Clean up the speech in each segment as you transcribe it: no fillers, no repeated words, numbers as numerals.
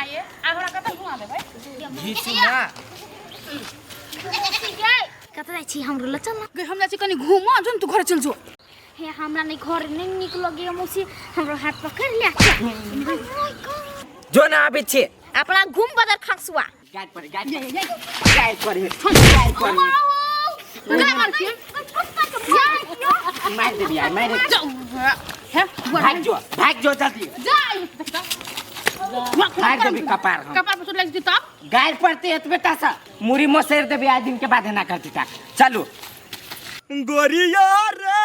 आइए आ हमरा कतऽ घुमा देबै? घीचू ना। कतऽ जाइ छी? हमरो लऽ चल ना। गे, हम जाइ छी कनि घूमऽ, जो तू घर चल जो। हे, हमरा नहीं घर नहीं नीक लगे मौसी, हमरो हाथ पकड़ ले। जो ना आबै छी। अपना घूम बदर खसुआ। गाड़ पर गाड़ पर गाड़ पर गाड़ पर। गे मारती मार देबी यार, मार देबी। जाऊ हे। भाग जो, भाग जो जल्दी। जा। भाग देबी कपार हम। कपार पर चोट लागि जेतै तब। गाड़ पड़ते एतबे टा सा मुरी मोसेर देबी आज दिन के बाद एना करती ता। चलू। गोरिया रे,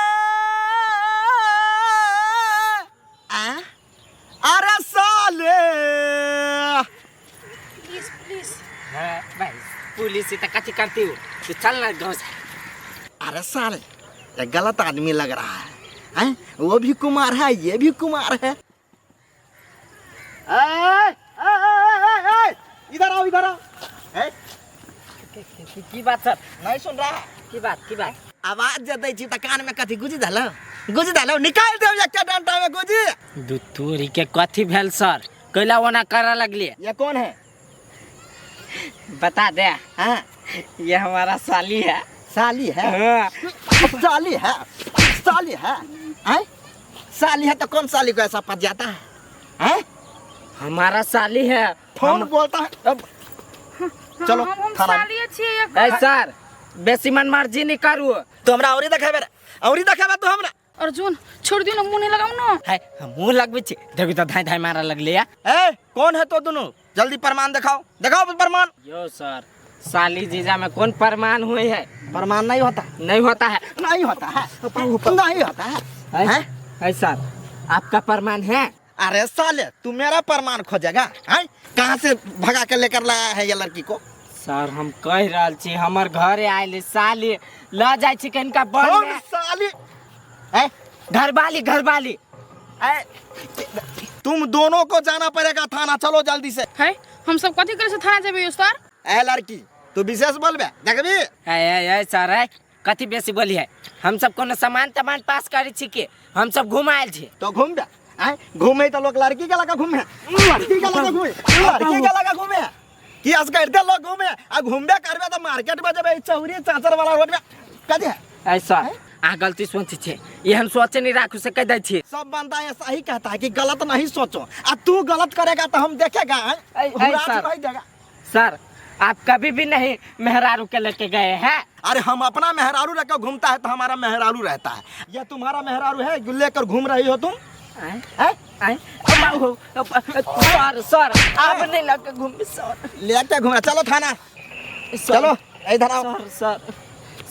आ अरे साले। Please please. हाँ भाई, पुलिस से तो कथी करती हो तू? चल ना गाँव से। अरे साले, ये गलत आदमी लग रहा है, हैं? वो भी कुमार है, ये भी कुमार है। ए, ए, ए, ए, ए, इधर आओ, इधर आओ। ए, की बात सर? नहीं सुन रहा है? की बात, की बात? आवाज जे दै छी त कान में कथी गुजी धलो, गुजी धलो, निकाल देव एकटा डंटा में गुजी। दू तोरी के कथी भेल सर, कैला ओना करऽ लगलिए? ये कौन है? बता दे। हाँ। ये हमारा साली है। साली है? हाँ। साली है, साली है, हैं? साली है तो कौन साली को ऐसा पद जाता है, हैं? हमारा साली है। फोन बोलता है अब। चलो हम थाना में। सालिए छियै। ए सर, बेसी मन मर्जी नहीं करू। तो हमरा औरी देखेबे रे, औरी देखेबे तू हमरा। अर्जुन, छोड़ दियो ना, मुंह नहीं लगाऊ ना। है, हम मुंह लगबै छी? देखी तो धाई धाई मारऽ लगले या। ए, कौन है तो दोनों? जल्दी प्रमाण दिखाओ, दिखाओ प्रमाण। यो सर, साली जीजा में कौन प्रमाण हुए है? प्रमाण नहीं होता? नहीं होता है। नहीं होता है, नहीं होता है। है? हैं? है सर, आपका प्रमाण है? अरे साले, तू मेरा प्रमाण खोजेगा, हैं? कहाँ से भगा के लेकर लाया है ये लड़की को? सर, हम कह रहल छी हमर घरे आयल साली, ल जाइ छी कनिका बन कौन में। साली? हैं? घरवाली, घरवाली। ए, तुम दोनों को जाना पड़ेगा थाना, चलो जल्दी से। है, हम सब कथी करे से थाना जेबै यौ सर? ए लड़की, तू विशेष बोलबे, देखबी। है है है सर, है कथी बेसी बोली है? हम सब कोनो सामान तमान पास करै छी के हम सब घूम आयल छी। तो घूम बे, आय घूमे तो लोग लड़की के लगा घूमे, लड़की के लगा घूमे, लड़की के लगा घूमे कि अस करते लोग घूमे। आ घूमबे करबे तो मार्केट में जेबे, चौरी चाचर वाला रोड में कथी है? ऐ सर, अहाँ गलती सोचै छी, एहन सोचे नहीं राखू से कह दै छी। सब बंदा ऐसा ही कहता है कि गलत नहीं सोचो, आ तू गलत करेगा तो हम देखेगा, आय? ऐ, ऐ, हुरास सर। नहीं देगा। सर, आप कभी भी नहीं मेहरारू के लेके गए हैं? अरे, हम अपना मेहरारू रखकर घूमता है तो हमारा मेहरारू रहता है। ये तुम्हारा मेहरारू है जो लेकर घूम रही हो तुम? आय? हैं? आय? सर, सर, आप नहीं लग घूम सर। लेके घूम रहा। चलो थाना। सर, चलो इधर आओ। सर, सर,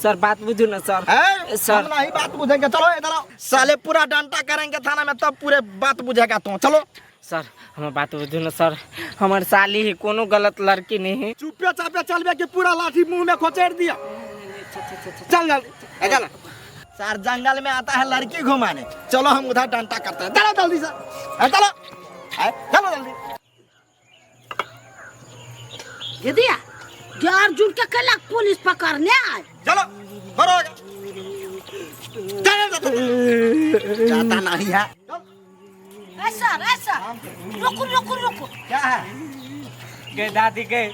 सर, बात बुझू ना सर। हैं? सर। हम नहीं बात बुझेंगे, चलो इधर आओ। साले, पूरा डंटा करेंगे थाना में तब पूरे बात बुझेगा तू। चलो। सर, हमर बात बुझू ना सर, हमर साली ही, कोनो गलत लड़की नहीं है। चुपे चापे चलबे कि पूरा लाठी मुंह में खोचेड़ दिया? चल जल्दी, ए, चल। सर, जंगल में आता है लड़की घुमाने, चलो हम उधर डंटा करते हैं। चलो जल्दी से, ए, चलो, ए, चलो जल्दी। दीदिया, जो अर्जुन के कैला पुलिस पकड़ने आए? चलो, बरो आगे। चलो, चलो, जाता नहीं है। चल। ऐसा ऐसा, रुको रुको रुको। क्या है? गए दादी गए,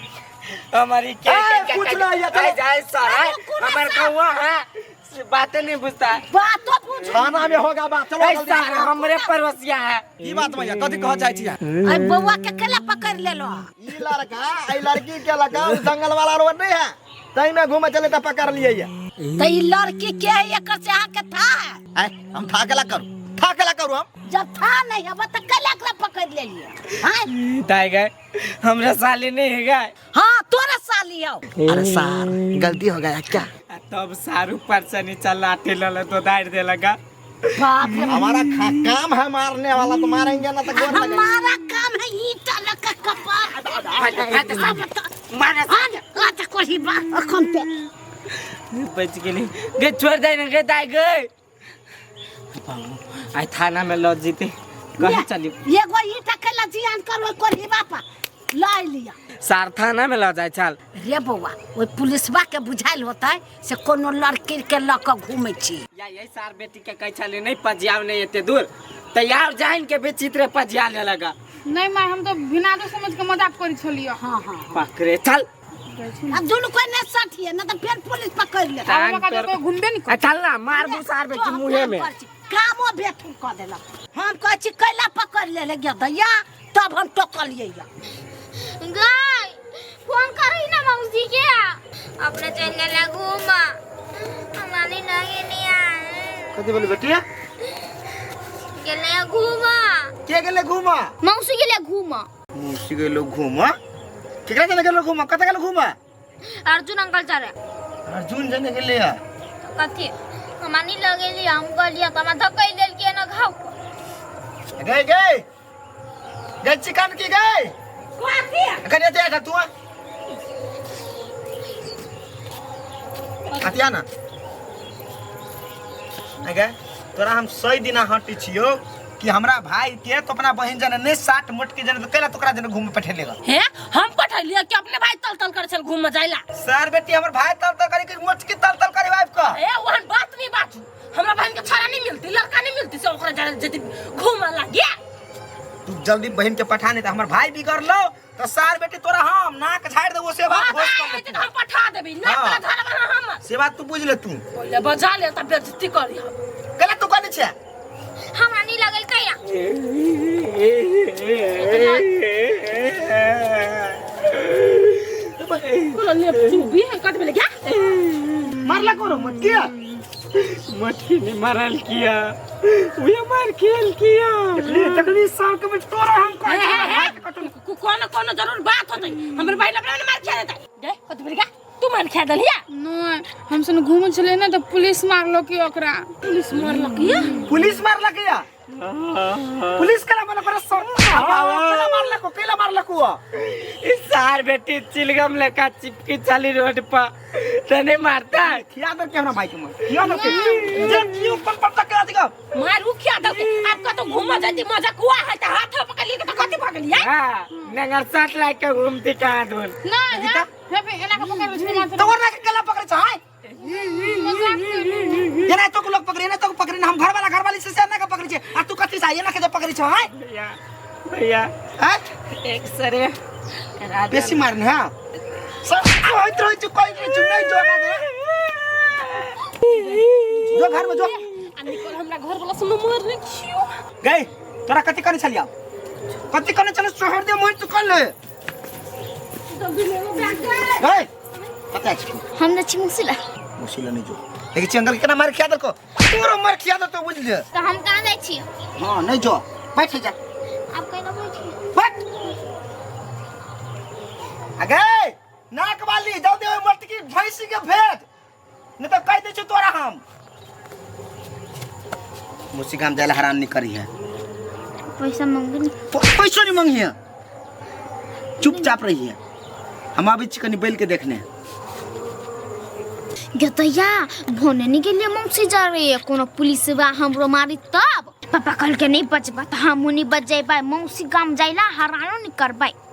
हमारी के ए, के- कुछ के- नहीं है, चलो। ए, जाए सर, है, रुको ना हमार सर। कौआ है से बातें नहीं बुझता है। बात तो पूछ। थाना में होगा बात, चलो ए, जल्दी। सर, हमरे पड़ोसिया है। की बात भैया, कथी कह जाइ छी? अरे, बउआ के कैला पकड़ ले लो? ई लड़का, ई लड़की के लड़का उ जंगल वाला रोड नहीं है, तही में घूमे चले त पकड़ लिए ये। तो ई लड़की के है, एकर से अहाँ के था है? आय, हम थाकला करू, थाकला करू हम? जब था नहीं अब तो कैला एकरा पकड़ ले लिए, हाँ? ताई गए, हमरा साली नहीं है गए। हाँ, तोरा साली हो। अरे सार, गलती हो गया क्या? आ तब सारू पर से नीचा लाठी लल तो दाड़ दे लगा। बाप रे। हमारा काम है मारने वाला, तो मारेंगे ना तो गोर लगेंगे। हमारा काम है ईंटा लगा कपार। मारे। आज कोई बात अखन पे बच गेली गे, छोड़ दे ना गे दाई गए, आई थाना में लऽ जीते कहीं चली। एगो ईंटा कैला जियान करो कोई बापा लाई लिया? सार, थाना में लऽ जाय चल। रे बौआ, ओहि पुलिसबा के बुझायल होतै से कोनो लड़की के लऽ कऽ घूमै छी। या यही सार बेटी के कहै छलै नहि पजियाव नहि एते दूर, तऽ यार जान के विचित्र पजिया ले लगा। नहीं माय, हम तो बिना दोष समझ के मजाक करी छलियो। हाँ हाँ। पकड़े चल। अब दुनू कोई नहीं सठिए ना तो फिर पुलिस पकड़ ले। अब हमरा कोई घूमबे नहीं आ चल ना मार दू सार बेटी मुहे में। कामो बेथुन कऽ देलक। हम कहै छी कैला पकड़ ले ले दैया, तब हम टोकलियै। गाय फोन करही ना मौसी के, अपने चल गेला घूमा, हमरा नहीं लगे नहीं। कथी बोली बेटिया? गेले घूमा। के गेले घूमा? मौसी गेले घूमा। मौसी गेलो घूमा? केकरा जने गेलो घूमा? कत गेलो घूमा? अर्जुन अंकल जा रहे। अर्जुन जने गेले या? कथी हमरा नहीं लगेली, हम कहलियै त हमरा धकै देलकै ना घाव। गए गए गए चिकन की गए कथी? कने एते आ तू हतिया ना अगे तोरा हम 100 दिना हटी छियो कि हमरा भाई के तो अपना बहन जने ने साठ मोट के जने तो कैला तोकरा जने घूमे पठेलेगा। हे हम पठेलिए कि अपने भाई तल तल कर चल घूमे जाइला। सर बेटी हमर भाई तल तल करे कि मोट के तल तल करे वाइफ का? ए ओहन बात नहीं बाजू, हमरा बहन के छाड़ा नहीं मिलती, लड़का नहीं मिलती से ओकरा जने जति घूमे लागिया। तू जल्दी बहन के पठा नहीं त हमर भाई बिगड़ लो तो सार बेटी तोरा हम नाक झाड़ देबो से बात होश कर ले। हम पठा देबी नाक हाँ। झाड़ हम से बात तू बुझ ले। तू पहिले बजा ले त बेइज्जती करी हम। कैला तू कहने छे? हमरा नहीं लगल कैला। बोला ले तू भी है कट में क्या मारला करो मत किया? मटकी ने मारल किया, वे मार खेल किया। तकलीफ साल के में तोरा हम हे हे कोनो कोनो जरूर बात होतै, हमर भाई लपड़ा ने मार खा देतै। गे कत में क्या तू मार खा देलिया? नहीं, हम सन घूमे छले ना तो पुलिस मारलो की ओकरा। पुलिस मारलक किया? पुलिस मारलक किया? पुलिस कला मन पर सर केला मारलक, केला मारलक हुआ? इस सार बेटी चिलगम लेका चिपकी चली रोड पर तने मारता है। खिया दर के हमरा भाई के मार खिया दर के जे क्यों पर पर तक के दिगा मार उ खिया दर के। आपका तो घूमा जाती मजाक हुआ है त हाथ पकड़ लिए त कथि भगलिया? हां नंगर साथ लाके के घूमती कहां धुन नहीं है हे पे एना के पकड़ छले मार तो ओरना के केला पकड़े छै? मजाक करू। एना तो लोग पकड़े, एना तो पकड़े हम घर वाला घरवाली से ना के पकड़े छै आ तू कथि से एना के जे पकड़े छै? हां भैया भैया हां एक सरे करा दे बेसी मारने। हां सब होइत रहै छै कोई नहीं नहीं जो ना दे जो घर में जो आ निकल हमरा घर वाला सुन मारने छियो। गई तोरा कथि करने छलिया? कथि करने चले शहर दे मोर तू कर ले जल्दी ले लो बैग। गई कत अछि? हम त छी मुसिला। मुसिला नहीं जो देखि छी अंकल केना मार खिया देलको तोरो मार खिया दे तो बुझ ले। तो हम कहां जाइ छी? हां नहीं जो बैठ जा। आप कहिना बैठी? बैठ अगे नाक वाली जल्दी ओइ मटकी भैंसी के भेज नहीं तो कह दे छी तोरा हम मुसी गाम जाइला हरान नहीं करी है। पैसा मांगे नहीं। पैसो नहीं मांगी है, चुपचाप रही है। हम अभी छी कनी बैल के देखने। गतैया भोने के लिए मौसी जा रही है, कोनो पुलिस बा हमरो मारी तब पापा कल के नहीं बचबा त हम नहीं बच जाइबा। मौसी गाम जाइला हरानो नहीं करबै।